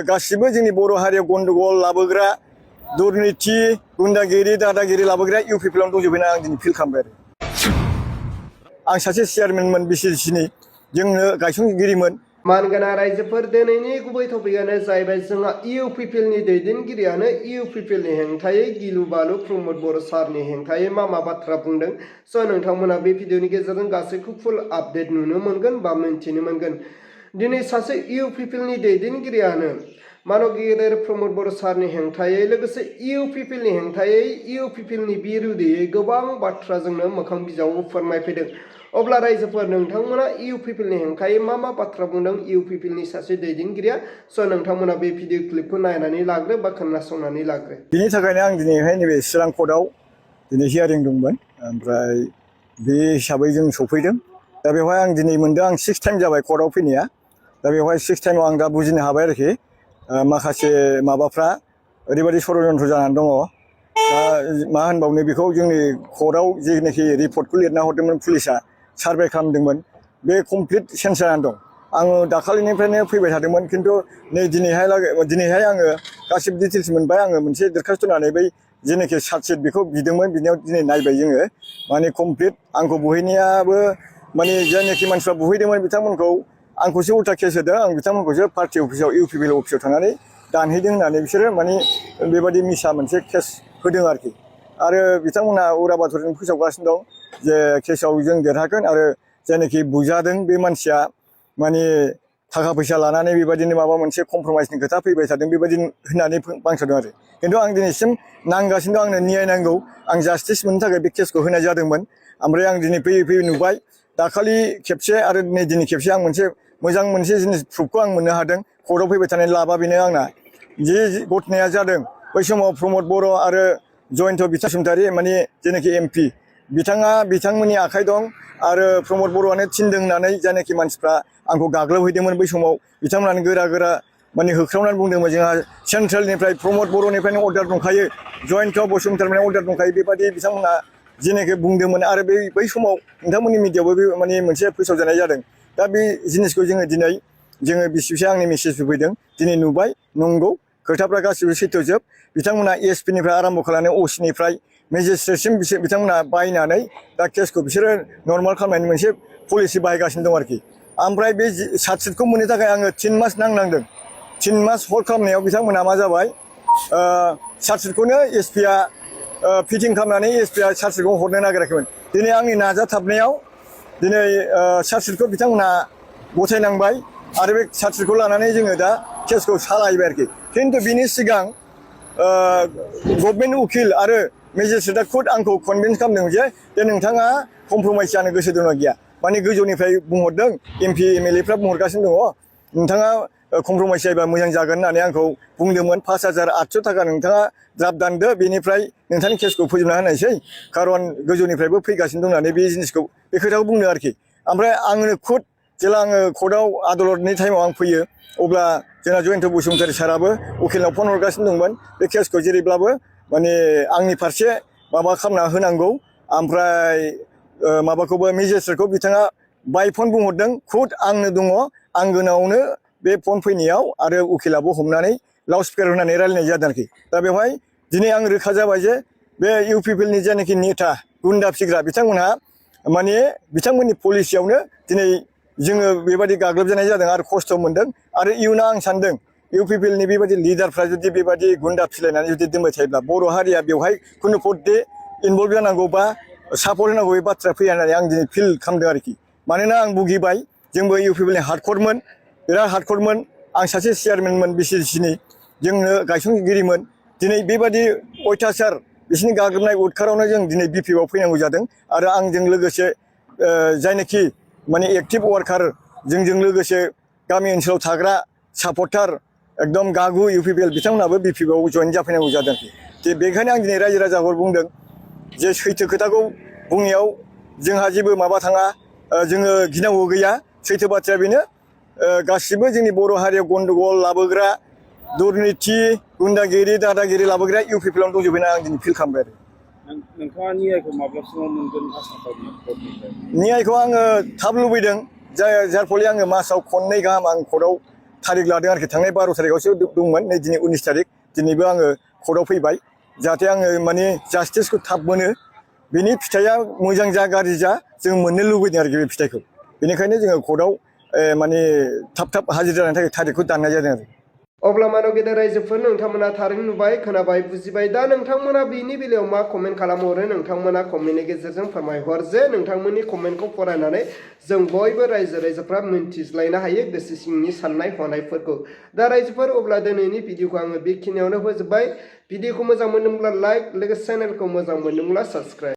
गासिबो जोंनि बर' हारियाव गन्डगल लाबोग्रा दुर्नीति गुन्डागिरि दादागिरि लाबोग्रा इउपिपिएलआवनो दंजोबोना आं दिनै फिल खालामबाय आरो आं सासे चेयारमेनमोन बिसिसिनि जोंनो गायसनगिरिमोन मानगोनां रायजोफोर दिनैनि गुबै टपिकआनो जाहैबाय जोंहा इउपिपिएलनि दैदेनगिरियानो इउपिपिएलनि हेंथायै गिलु बालु प्रमद बर' सारनि हेंथायै मा बाथ्रा बुंदों स' नोंथांमोना बे भिडिअनि गेजेरजों गासैखौ फुल आपडेट नुनो मोनगोन बा मिन्थिनो मोनगोन। दिनै सासे इउपिपिएलनि दैदेनगिरियानो मानगिरि प्रमद बर' सारनि हेंथायै लोगोसे इउपिपिएलनि हेंथायै इउपिपिएलनि बिरुदैयै गोबां बाथ्रा जोंनो मोखां बिजाबाव फोरमायफैदों। अब्ला रायजोफोर नोंथांमोना इउपिपिएलनि हेंथायै मा बाथ्रा बुंदों इउपिपिएलनि सासे दैदेनगिरिया स' नोंथांमोना बे भिडिअ क्लिपखौ नायनानै लाग्रो बा खोनासंनानै लाग्रो। बिनि थाखायनो आं दिनैहाय नैबे चिरां कर्टआव दिनै हियारिं दंमोन ओमफ्राय बे हिसाबै जों सफैदों। दा बेवहाय आं दिनै मोनदों आं 6 टाइम जाबाय कर्टआव फैनाया। दा बेवहाय 6 टाइमाव आं दा बुजिनो हाबाय आरोखि माखासे माबाफ्रा ओरैबायदि षड़यन्त्र जानानै दङ। दा मा होनबावनो बेखौ जोंनि कर्टआव जेनाखि रिपर्टखौ लिरना हरदोंमोन पुलिसा सार्भे खालामदोंमोन बे कमप्लिट चेन्ज जानानै दं। आङो दाखालिनिफ्रायनो फैबाय थादोंमोन खिन्थु नै दिनैहाय आङो गासिबो डिटेल्स मोनबाय। आङो मोनसे दरखास्त होनानै बै जेनाखि चार्जशिट बेखौ बिदोंमोन बिनियाव दिनै नायबाय जोङो माने कमप्लिट आंखौ बुहैनायाबो माने जायनाखि मानसिफ्रा बुहैदोंमोन बिथांमोनखौ आंखौसो उल्था केस होदों। आं बिथांमोनखौसो पार्टि अफिसाव इउपिपिएल अफिसाव थांनानै दानहैदों होननानै बिसोरो माने बेबायदि मिसा मोनसे केस होदों आरोखि। आरो बिथांमोना उरा बाथरजों फोसावगासिनो दं जे केसाव जों देरहागोन आरो जायनाखि बुजादों बे मानसिया माने थाखा फैसा लानानै बेबायदिनो माबा मोनसे कमप्रमाइसनि खोथा फैबाय थादों बेबायदि होननानै बांसावदों आरो खिन्थु आं दिनैसिम नांगासिनो दं आंनो न्याय नांगौ। आं जास्टिस मोननो थाखाय बे केसखौ होनाय जादोंमोन। ओमफ्राय आं दिनै फैयै नुबाय दाखालि खेबसे आरो दिनै खेबसे आं मोनसे जिनिस प्रुफखौ आं मोननो हादों। कर्टआव फैबाय थानाय लाबा बेनो आंना जे घटनाया जादों बै समाव प्रमद बर' आरो जयन्त बसुमतारी माने जेनाखि एमपि बिथांमोननि आखाइ दं आरो प्रमद बर'आनो थिनदों होननानै जायनाखि मानसिफ्रा आंखौ गाग्लोबहैदोंमोन बै समाव बिथांमोनानो गोरा माने होख्रावनानै बुंदोंमोन जोंहा सेन्ट्रेलनिफ्राय प्रमद बर'निफ्रायनो अर्डार दंखायो जयन्त बसुमतारीनिफ्राय अर्डार दंखायो बेबायदि बिथांमोना जेनाखि बुंदोंमोन आरो बै समाव नोंथांमोननि मिडियायावबो बे माने मोनसे फोसावजानाय जादों। दा बे जिनिसखौ जोङो बिसिबसे आंनि मेसेज फैदों दिनै नुबाय नंगौ खोथाफ्रा गासिबो सैथोजोब। बिथांमोना एसपिनिफ्राय आराम्भ खालामनानै असिनिफ्राय मेजिस्ट्रेटसिम बिथांमोना बायनानै दा केसखौ बिसोरो नर्माल खालामनायनि मोनसे पलिसि बाहायगासिनो दं आरोखि। ओमफ्राय बे चार्जशिटखौ मोननो थाखाय आङो 3 मास नांनांदों। 3 मास हल्ड खालामनायाव बिथांमोना मा जाबाय चार्जशिटखौनो एसपिआ फिटिं खालामनानै एसपिआ चार्जशिटखौ हरनो नागिराखैमोन। दिनै आंनि नाजाथाबनायाव दिनै चार्जशिटखौ बिथांमोना गथायनांबाय आरो बे चार्जशिटखौ लानानै जोङो दा केसखौ सालायबाय आरोखि। खिन्थु बिनि सिगां गभर्नमेन्ट उकिल आरो मेजिस्ट्रेटआ खुद आंखौ कनभिन्स खालामदों जे नोंथाङा कमप्रमाइस जानो गोसो दंना गैया। माने गोजौनिफ्राय बुंहरदों एमपि एमएलएफ्रा बुंहरगासिनो दङ नोंथाङा कमप्रमाइस जायोबा मोजां जागोन होननानै आंखौ बुंदोंमोन। 5800 थाखा नोंथाङा द्राफ्ट दानदो बेनिफ्राय नोंथांनि केसखौ फोजोबना होनायसै खारन गोजौनिफ्रायबो फैगासिनो दं होननानै बे खोथाखौ बुंदों आरोखि। ओमफ्राय आंनो खुद जेला आङो कर्टआव आदालतनि टाइमाव आं फैयो अब्ला जोंना जयन्त बसुमतारी साराबो उकिलनाव फन हरगासिनो दंमोन बे केसखौ जेरैब्लाबो माने आंनि फारसे माबा खालामना होनांगौ। ओमफ्राय माबाखौबो मेजिस्ट्रेटखौ बिथाङा बाय फन बुंहरदों खुद आंनो दङ आंगोनावनो बे फन फैनायाव आरो उकिलाबो हमनानै लाउड स्पिकार होनानै रायलायनाय जादों आरोखि। दा बेवहाय दिनै आं रोखा जाबाय जे बे इउपिपिएलनि जायनाखि नेता गुन्दा फिग्रा बिथांमोनहा माने बिथांमोननि पलिसियावनो दिनै जोङो बेबायदि गाग्लोबजानाय जादों आरो खस्थ' मोनदों। आरो इयुनाव आं सानदों इउपिपिएलनि बेबायदि लिडारफ्रा जुदि बेबायदि गुन्दा फिलायनानै जुदि दोनबाय थायोब्ला बर' हारिया बेवहाय खुनु पदे इनभल्भ जानांगौ बा सापर्ट होनांगौ बे बाथ्रा फैया होननानै आं दिनै फिल खालामदों आरोखि। मानोना आं भुगिबाय जोंबो इउपिपिएलनि हार्डकरमोन बिराद हार्डकरमोन। आं सासे चेयारमेनमोन बिसिसिनि जोंनो गायसनगिरिमोन। दिनै बेबायदि अयथासार बिसोरनि गाग्लोबनाय उदखारावनो जों दिनै बिपिएफआव फैनांगौ जादों। आरो आंजों लोगोसे जायनाखि माने एक्टिभ वार्कार जोंजों लोगोसे गामि ओनसोलाव थाग्रा सापर्टार एकदम गागु इउपिपिएल बिथांमोनाबो बिपिएफआव जयेन जाफैनांगौ जादों। बेखायनो आं दिनै रायजो राजाफोर बुंदों जे सैथो खोथाखौ बुंनायाव जोंहा जेबो माबा थाङा जोङो गिनांगौ गैया। सैथो बाथ्राया बेनो गासिबो जोंनि बर' हारियाव गन्डगल लाबोग्रा दुर्नीति गुन्डागिरि दादागिरि लाबोग्रा इउपिपिएलआवनो दंजोबोना आं दिनै फिल खालामबाय आरो। नोंथाङा न्यायखौ माब्लासिमाव मोनगोन आसा खालामो? न्यायखौ आङो थाब लुबैदों जार फले आङो मासाव खननै गाहाम आं कर्टआव थारिख लादों आरोखि थांनाय 12 थारिखआवसो दंमोन नै दिनै 19 थारिख दिनैबो आङो कर्टआव फैबाय जाहाथे आङो माने जास्टिसखौ थाब मोनो बिनि फिथाइया मोजां जा गाज्रि जा जों मोननो लुबैदों आरोखि बे फिथाइखौ बेनिखायनो जोङो कर्टआव माने थाब हाजिर जानायनि थाखाय थारिखखौ दाननाय जादों आरो अब्ला मानव गेदेर रायजोफोर नोंथांमोना थारैनो नुबाय खोनाबाय बुजिबाय दा नोंथांमोना बेनि बेलायाव मा कमेन्ट खालामहरो नोंथांमोना कमेन्टनि गेजेरजों फोरमायहर जे नोंथांमोननि कमेन्टखौ फरायनानै जों बयबो रायजो राजाफ्रा मिन्थिज्लायनो हायो गोसो सिंनि साननाय हनायफोरखौ दा रायजोफोर अब्ला दिनैनि भिडिअखौ आङो बेखिनियावनो फोजोबबाय भिडिअखौ मोजां मोनदोंब्ला लाइक लोगोसे चेनेलखौ मोजां मोनदोंब्ला साबस्क्राइब